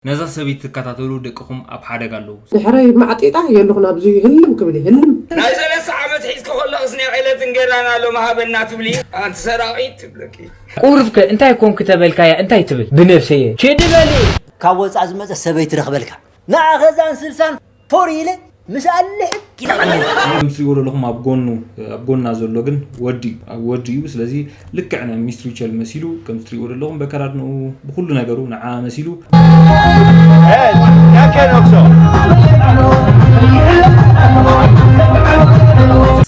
ነዛ ሰበይቲ ትከታተሉ ደቅኹም ኣብ ሓደጋ ኣለዉ። ድሕረይ ማዕጢጣ የለኹን ኣብዚ ህልም ክብል እየ፣ ህልም። ናይ ሰለስተ ዓመት ሒዝኪ ከለኽስ ናይ ዕለት እንጌራና ሎም ሃበና ትብሊ ኣንቲ ሰራቒት ትብለኪ። ቁሩብከ እንታይ ኮንኩ ተበልካያ እንታይ ትብል ብነብሰየ ችዲ በሊ። ካብ ወፃእ ዝመፀ ሰበይቲ ረኽበልካ ንዓ ኸዛን ስልሳን ፎር ኢለ ምስ ኣልሕቅ ኢለ ቀኒለ። ከምዚ ትሪእዎ ዘለኹም ኣብ ጎኑ ኣብ ጎና ዘሎ ግን ወዲ እዩ፣ ኣብ ወዲ እዩ። ስለዚ ልክዕ ናይ ሚስትሪ ቸል መሲሉ ከምዚ ትሪእዎ ዘለኹም በከራድንኡ ብኩሉ ነገሩ ንዓ መሲሉ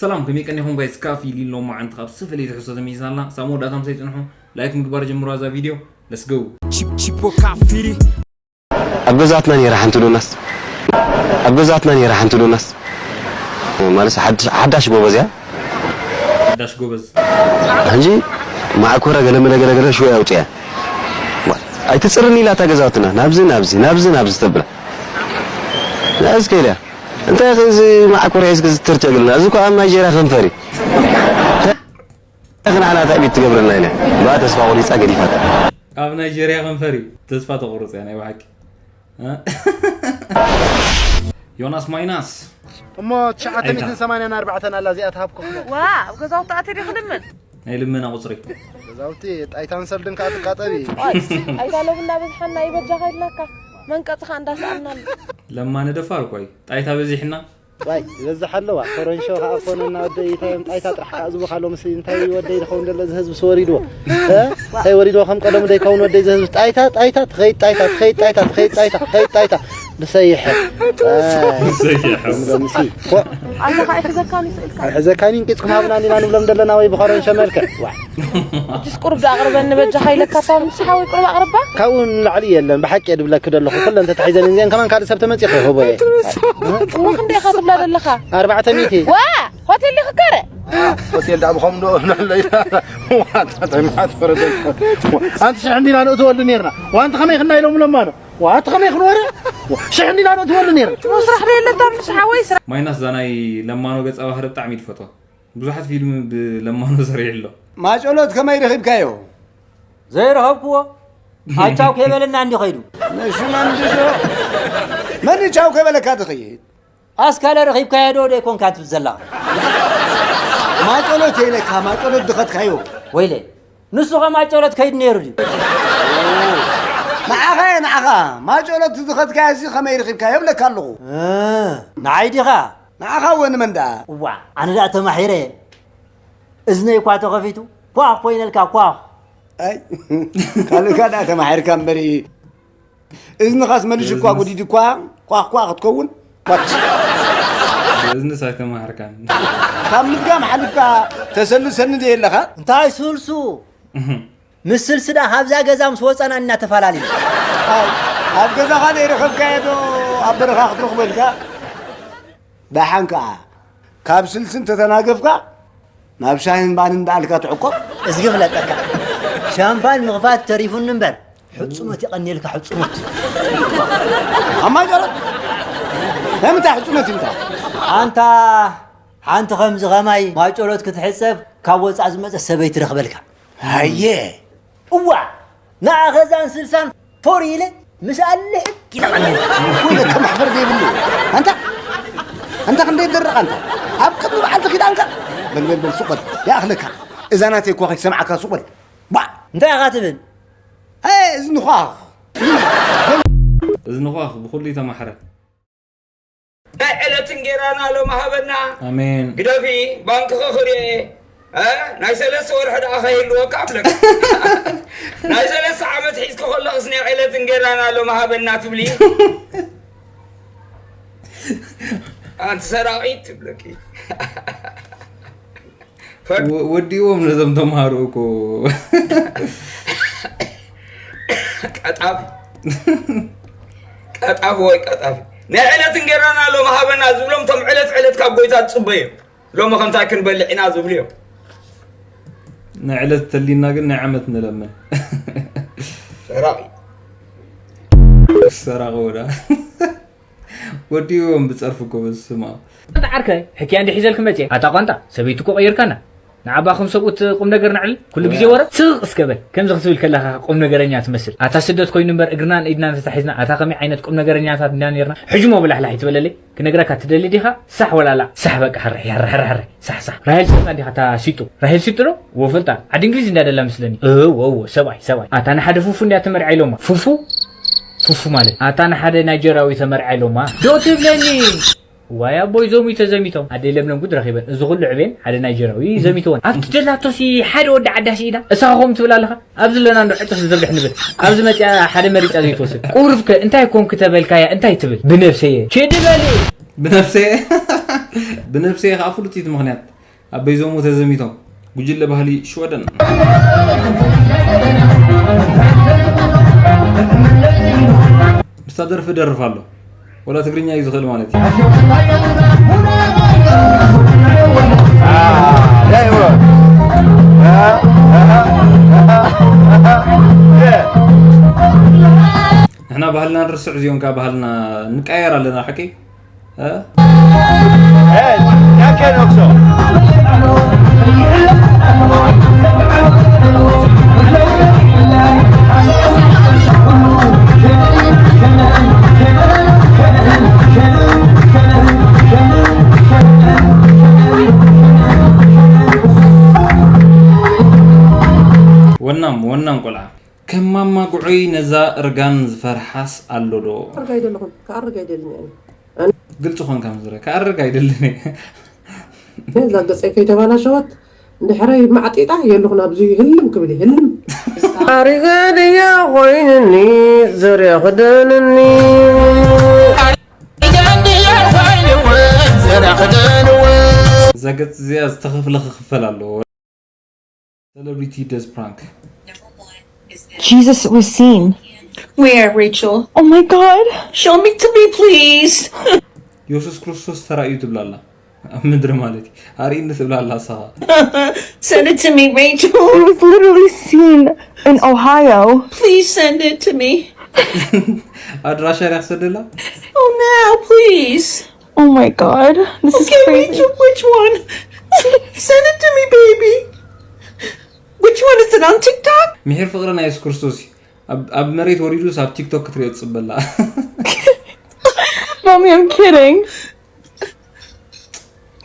ሰላም ከመይ ቀኒኹም ጋይስ? ካፊ ሊሎ መዓንቲ ካብ ዝተፈላለየ ትሕዝቶ ተመይዛልና ሳብ መወዳእታ ምሳይ ጽንሑ። ላይክ ምግባር ጀምሩ ኣዛ ቪድዮ። Let's go። ኣብ ገዛትና ነይራ ሓንቲ ዶናስ ኣብ ገዛትና ነይራ ሓንቲ ዶናስ ማለት ሓድሽ ጎበዝ እያ። ዳሽ ጎበዝ። ሕጂ ማዕኮራ ገለመለ ገለገለ ሽወ ኣውፅያ ኣይትፅርኒ ኢላታ ገዛውትና ናብዚ ናብዚ ናብዚ ናብዚ ተብላ ናብዚ ከይዳ እንታይ እዚ ማዕኮራ ሒዝኪ ዝተርጨግልና እዚ እኮ ኣብ ናይጀርያ ከንፈር እዩ። ንዓና ትዕቢት ትገብረና ኢለ ብኣ ተስፋ ቆሪፃ ገዲፋታ። ኣብ ናይጀርያ ከንፈር እዩ ተስፋ ተቆርፀ ናይ ብሓቂ። ዮናስ ማይናስ እሞ ትሽዓተ ሚእትን ሰማንያን ኣርባዕተን ኣላ እዚኣ ትሃብኩም። ዋ ኣብ ገዛውቲ ኣትየ ዲኹ ልምን ናይ ልመና ቁፅሪ። ገዛውቲ ጣይታን ሰልድን ከዓ ትቃጠቢ። ኣይታ ሎም እናበዝሓና ይበጃኻ ኢልናካ መንቀፅኻ እንዳሰኣልና ኣሎ። ለማነ ደፋር እኮ እዩ ጣይታ በዚሕና። ዋይ ዝበዝሕ ኣለዋ ኮረንሾ ከዓ ኮነ እናወደይ እንታይ እዮም ጣይታ ጥራሕ ከዓ ዝቡኻ ሎምሲ እንታይ ወደይ ዝኸውን ደሎ እዚ ህዝቢ ስወሪድዎ እንታይ ወሪድዎ ከም ቀደሙ ደይከውን ወደይ እዚ ህዝቢ ጣይታ ጣይታ ትኸይድ ጣይታ ትኸይድ ጣይታ ትኸይድ ጣይታ ትኸይድ ጣይታ ንሰይሐ ንሰይሐ። ሎምሲ ኣነ ከዓ ይሕዘካኒ ስእልካ ሕዘካኒ እንቂፅኩም ሃብና ኢና ንብሎም ዘለና ወይ ብኮረንሾ መልክዕ ዋ እጅስ ቁሩብ ዶ ኣቕርበኒ በጃኻ ኢለካ እታ ምስ ሓወይ ቁሩብ ኣቕርባ ካብኡ ንላዕሊ የለን ብሓቂ እየ ድብለኪ ደለኹ ኩለን ተታሒዘን እዚአን ከማን ካልእ ሰብ ተመፂኹ ይህቦ እየ እሞ ክንደይ ኢኻ ትብላ ዘለኻ ኣርባዕተ ሚእቲ ዋ ሆቴል ዲኺ ከረ ሆቴል ዳኣ ብኸም ዶ ኣንቲ ሽሕ እንዲና ንእትወሉ ነርና ዋንቲ ከመይ ክና ኢሎም ለማኖ ዋንቲ ከመይ ክንወረ ሽሕ እንዲና ንእትወሉ ነርና ስራሕ ዶ የለታ ምስ ሓወይ ስራሕ ማይናስ እዛ ናይ ለማኖ ገጸ ባህሪ ብጣዕሚ እዩ ዝፈትዋ። ብዙሓት ፊልም ብለማኖ ሰሪሑ ኣሎ። ማጨሎት ከመይ ረኺብካዮ? ዘይረኸብክዎ ኣቻው ከይበለና እንዲ ኸይዱ ንሱ መንዲ ዶ መን ቻው ከይበለካ ትኽይድ? ኣስካለ ረኺብካዮ ዶ ደይኮንካ ትብል ዘላ ማጨሎት የኢለካ ማጨሎት ድኸትካዮ ወይለ ንሱ ኸ ማጨሎት ከይዱ ነይሩ ድዩ ንዓኻ እየ ንዓኻ ማጨሎት ዝኸትካዮ እዚ ኸመይ ረኺብካዮ እብለካ ኣለኹ ንዓይ ዲኻ ንዓኻ እወ ንመን ደኣ? እዋእ ኣነ ደኣ ተማሒረ እዝነይ እኳ ተኸፊቱ ኳኽ ኮይነልካ ኳኽ። ኣይ ካልእካ ደኣ ተማሒርካ እምበሪ እዝንኻስ መሊሹ እኳ ጉዲድ እኳ ኳኽ ኳኽ ክትከውን ኳች። እዝንስ ኣይተማሃርካን። ካብ ምድጋም ሓሊፍካ ተሰልሰኒ ድየ ኣለኻ? እንታይ ስልሱ? ምስ ስልሲ ደኣ ካብዛ ገዛ ምስ ወጸና ኢና ተፈላለና። ኣብ ገዛኻ ዘይረኸብካዮ ዶ ኣብ በረኻ ክትረኽቦ ኢልካ? ደሓን ከኣ ካብ ስልሲ እንተተናገፍካ ናብ ሻሂን ባንን እንዳኣልካ ትዕቆብ። እዝጊ ፍለጠካ ሻምፓን ምኽፋት ተሪፉኒ እምበር ሕጹኖት የቐንየልካ ሕጹኖት። ኣማይ ጸሎት ናይ ምንታይ ሕጹኖት እዩ እንታይ? ኣንታ ሓንቲ ከምዚ ኸማይ ማጨሎት ክትሕጸብ ካብ ወጻእ ዝመጸ ሰበይቲ ረኽበልካ። ሃየ እዋ ንዓ ኸዛን ስልሳን ፎር ኢለ ምስ ኣልሕቅ ኢለ ቀኒለ። ወይለከ ማሕፈር ዘይብሉ ኣንታ ኣንታ ክንደይ ደርቕ ኣንታ ኣብ ቅድሚ በዓልቲ ኺዳንካ በል በል በል ሱቕ በል ይኣኽለካ እዛ ናተይ እኳ ከይሰምዓካ ሱቕ በል ባ እንታይ ኢኻ ትብል? እዝንኻ እዝንኻ ብኹሉ ይተማሕረ። ናይ ዕለት እንጌራና ሎም ሃበና ኣሜን። ግደፊ ባንክኺ ክርኤ እ ናይ ሰለስተ ወርሒ ደኣ ከይህልወካ ኣብለካ ናይ ሰለስተ ዓመት ሒዝኪ ከለኽስ ናይ ዕለት እንጌራና ሎም ሃበና ትብሊ ኣንቲ ሰራቒት ትብለኪ ወዲዎም ነዞም ተምሃሮ እኮ ቀጣፊ ቀጣፊ ወይ ቀጣፊ ናይ ዕለት እንጌራና ሎም ሃበና ዝብሎም ቶም ዕለት ዕለት ካብ ጎይታ ዝፅበዮ ሎሚ ከምታይ ክንበልዕ ኢና ዝብሉ እዮም ናይ ዕለት ተሊና ግን ናይ ዓመት ንለምን ሰራቂ ሰራቂ ወዳ ወዲዎም ብጸርፊ ጎበዝ ስማ። ኣንታ ዓርከይ ሕክያ እንዲ ሒዘልክ መጽየ ኣታ ቋንጣ ሰበይቲ እኮ ቀይርካና። ንዓባኹም ሰብኡት ቁም ነገር ነዕልል። ኩሉ ግዜ ወረ ስቕ እስከ በል። ከምዚ ክትብል ከለኻ ቁም ነገረኛ ትመስል። ኣታ ስደት ኮይኑ እምበር እግርናን ኢድናን ተታሒዝና፣ ኣታ ከመይ ዓይነት ቁም ነገረኛታት እንዳ ኔርና። ሕጂ ሞ ብላሕ ላሕ ይትበለለይ። ክነግረካ ትደሊ ዲኻ? ሳሕ ወላላ ሳሕ፣ በቃ ሕርሕ፣ ሕርሕ፣ ሕርሕ፣ ሕርሕ፣ ሳሕ፣ ሳሕ። ራሄል ስልጣን ዲኻ? እታ ሲጡ። ራሄል ሲጡ ዶ? ወፈልጣ። ዓዲ እንግሊዝ እንዳ ደላ ምስለኒ። እወ፣ እወ፣ ሰብኣይ፣ ሰብኣይ። ኣታ ንሓደ ፉፉ እንድያ ተመርዓ ኢሎማ። ፉፉ? ፉፉ ማለት? ኣታ ንሓደ ናይጀራዊ ተመርዓ ኢሎማ። ዶ ትብለኒ? ዋይ ኣቦይ፣ ዞም እዩ ተዘሚቶም። ኣደይ ለምለም ጉድ ረኺበን። እዚ ኩሉ ዕቤን ሓደ ናይጀራዊ ዘሚትወን። ኣብቲ ደላቶሲ ሓደ ወዲ ዓዳ ስኢና። እሳ ኸም ትብል ኣለኻ? ኣብዚ ለና እንዶ ዕጥፍ ዝርግሕ ንብል። ኣብዚ መጽያ ሓደ መሪጻ ዘይትወስድ። ቁሩብከ እንታይ ኮንክ ተበልካያ እንታይ ትብል? ብነብሰየ። ችዲ በሊ። ብነብሰየ። ብነብሰየ ኸኣ ፍሉጥ እዩ እቲ ምኽንያት። ኣበይ ዞሙ ተዘሚቶም። ጉጅለ ባህሊ ሽወደን። ምስታ ደርፊ ደርፍ ኣሎ። ወላ ትግርኛ እዩ ዝኽእል ማለት እዩ። ንሕና ባህልና ንርስዕ፣ እዚኦም ከዓ ባህልና ንቀየር ኣለና። ሓቂ? እ? ወናም፣ ወናም ቆልዓ። ከም ማማ ጉዑይ ነዛ እርጋን ዝፈርሓስ ኣሎ ዶ? ክኣርግ ኣይደለኹን፣ ክኣርግ ኣይደልን እየ። ግልፂ ኾንካ ምዝረ፣ ክኣርግ ኣይደልን እየ። እዛ ገፀይ ከይተባላሸወት፣ እንድሕረይ ማዕጢጣ የለኹን ኣብዚ ህልም ክብል እየ፣ ህልም። ኣሪገ ድየ ኮይንኒ፣ ዙርያ ክደንኒ። እዛ ገፅ እዚኣ ዝተኸፍለ ክኽፈል ኣለዎ። Celebrity does prank. Jesus was seen. Where, Rachel? Oh my god. Show me to me, please. የሱስ ክርስቶስ ተራእዩ ትብላላ ኣብ ምድሪ ማለት እዩ። ኣርእኒ ትብላላ ኣሳኻ። Send it to me, Rachel. He was literally seen in Ohio. Please send it to me. ኣድራሻ ሪያ ክሰደላ። Oh, now, please. Oh my god. This is Okay, crazy. Rachel, which one? Send it to me, baby. Which one is it on TikTok? ምሒር ፍቕሪ ናይ የሱስ ክርስቶስ እዩ። ኣብ- ኣብ መሬት ወሪዱስ ኣብ ቲክቶክ ክትሪኦ ትፅበላ። Mommy, I'm kidding.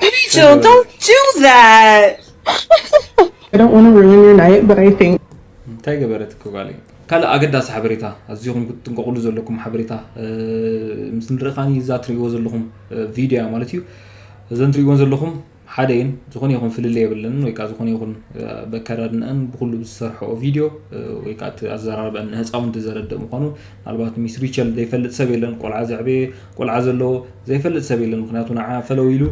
Rachel, don't do that. I don't want to ruin your night, but I think እንታይ ገበረት እኮ ጓለይ። ካልእ ኣገዳሲ ሓበሬታ፣ ኣዝኹም ክትጥንቀቑሉ ዘለኩም ሓበሬታ፣ እ፣ ምስ ንርኢ ካኒ እዛ ትርእይዎ ዘለኹም፣ እ፣ ቪድዮ እያ ማለት እዩ። እዘን ትርእይዎን ዘለኹም ሓደ እየን። ዝኾነ ይኹን ፍልልይ የብለንን፣ ወይ ከዓ ዝኾነ ይኹን፣ እ፣ በከዳድንአን ብኹሉ ብዝሰርሐኦ ቪድዮ፣ እ፣ ወይ ከዓ እቲ ኣዘራርበአን ንህፃውንቲ ዘረድእ ምዃኑ፣ ምናልባት ሚስ ሪቸል ዘይፈልጥ ሰብ የለን። ቆልዓ ዘዕበየ፣ ቆልዓ ዘለዎ ዘይፈልጥ ሰብ የለን። ምኽንያቱ ንዓ ፈለው ኢሉ፣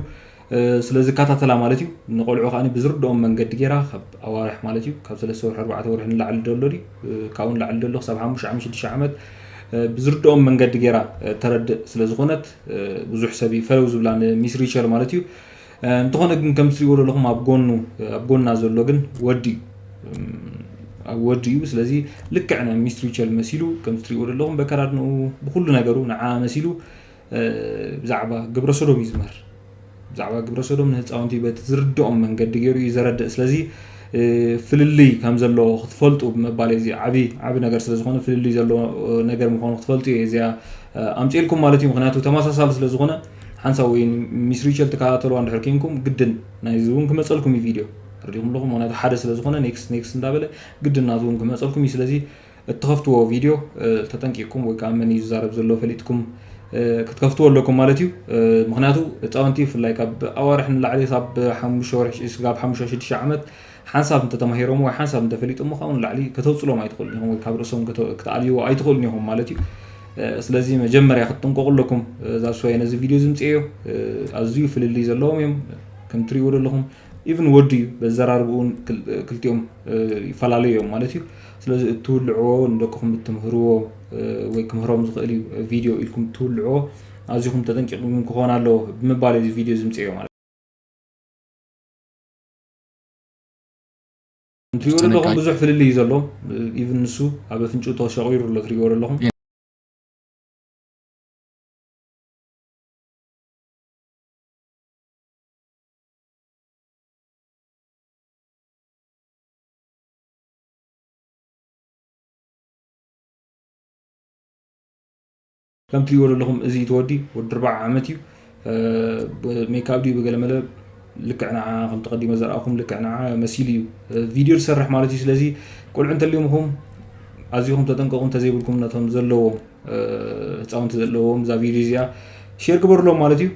እ፣ ስለ ዝከታተላ ማለት እዩ። ንቆልዑ ከዓ ብዝርድኦም መንገዲ ገይራ ካብ ኣዋርሕ ማለት እዩ፣ ካብ ሰለስተ ወርሒ ኣርባዕተ ወርሒ ንላዕሊ ደሎ ድዩ፣ እ፣ ካብኡ ንላዕሊ ደሎ ክሳብ ሓሙሽተ ዓመት ሽዱሽተ ዓመት፣ እ፣ ብዝርድኦም መንገዲ ገይራ፣ እ፣ ተረድእ ስለ ዝኾነት፣ እ፣ ብዙሕ ሰብ እዩ ፈለው ዝብላ ንሚስ ሪቸል ማለት እዩ። እ፣ እንተኾነ ግን ከም ትሪእዎ ዘለኹም ኣብ ጎኑ፣ እ፣ ኣብ ጎና ዘሎ ግን ወዲ እዩ። እም፣ ኣብ ወዲ እዩ። ስለዚ ልክዕ ናይ ሚስ ሪቸል መሲሉ ከም ትሪእዎ ዘለኹም በከዳድንኡ ብኩሉ ነገሩ ንዓ መሲሉ፣ እ፣ ብዛዕባ ግብረ ሶዶም እዩ ዝምህር። ብዛዕባ ግብረ ሶዶም ንህፃውንቲ በቲ ዝርድኦም መንገዲ ገይሩ እዩ ዘረድእ። ስለዚ፣ እ፣ ፍልልይ ከም ዘሎ ክትፈልጡ ብምባል እዚ ዓቢ፣ ዓቢ ነገር ስለ ዝኾነ ፍልልይ ዘሎ፣ እ፣ ነገር ምዃኑ ክትፈልጡ እየ እዚኣ፣ እ፣ ኣምፅኤልኩም ማለት እዩ። ምኽንያቱ ተመሳሳሊ ስለ ዝኾነ ሓንሳብ ወይ ሚስ ሪቸል ትከታተልዋ እንድሕር ኮንኩም ግድን ናይዚ እውን ክመፀልኩም እዩ ቪድዮ። ተረዲኹም ኣለኹም። ምኽንያቱ ሓደ ስለ ዝኾነ ኔክስት፣ ኔክስት እንዳበለ ግድን ናቱ እውን ክመፀልኩም እዩ። ስለዚ እትኸፍትዎ ቪድዮ፣ እ፣ ተጠንቂቕኩም ወይ ከዓ መን እዩ ዝዛረብ ዘሎ ፈሊጥኩም፣ እ፣ ክትከፍትዎ ኣለኩም ማለት እዩ። እ፣ ምኽንያቱ ህፃውንቲ ብፍላይ ካብ ኣዋርሕ ንላዕሊ ካብ ሓሙሽተ ወርሒ ስጋብ ሓሙሽተ ሽዱሽተ ዓመት ሓንሳብ እንተተማሂሮም ወይ ሓንሳብ እንተፈሊጦም ካብኡ ንላዕሊ ከተውፅሎም ኣይትኽእሉን ኢኹም ወይ ካብ ርእሶም ክተ-፣ ክትኣልይዎ ኣይትኽእሉን ኢኹም ማለት እዩ። እ፣ ስለዚ መጀመርያ ክትጥንቀቑ ኣለኩም። እ፣ እዛ ስዋይ ነዚ ቪድዮ ዝምፅእዮ፣ እ፣ ኣዝዩ ፍልልይ ዘለዎም እዮም። ከም ትሪእዎ ዘለኹም ኢቭን ወዲ እዩ በዘራርብኡ እውን ክል-፣ ክልቲኦም፣ እ፣ ይፈላለዩ እዮም ማለት እዩ። ስለዚ እትውልዕዎ ንደቅኹም እትምህርዎ፣ እ፣ ወይ ክምህሮም ዝኽእል እዩ ቪድዮ ኢልኩም እትውልዕዎ ኣዚኹም ተጠንቂቕኩም ክኾን ኣለዎ ብምባል እዚ ቪድዮ ዝምፅእዮ ማለት እዩ። ትሪእዎ ዘለኹም ብዙሕ ፍልልይ እዩ ዘሎ። ኢቭን ንሱ ኣብ ኣፍንጭኡ ተሸቒሩ ኣሎ ትሪእዎ ዘለኹም። ከም ትሪእዎ ዘለኹም እዚ እቲ ወዲ ወዲ ኣርባዓ ዓመት እዩ። ሜካፕ ድዩ ብገለመለ ልክዕ ንዓ ከም ተቐዲመ ዘርኣኹም ልክዕ ንዓ መሲሉ እዩ ቪድዮ ዝሰርሕ ማለት እዩ። ስለዚ ቆልዑ እንተልዮምኹም ኣዚኹም ተጠንቀቑ። እንተዘይብልኩም ነቶም ዘለዎም ህፃውንቲ ዘለዎም እዛ ቪድዮ እዚኣ ሼር ግበሩሎም ማለት እዩ።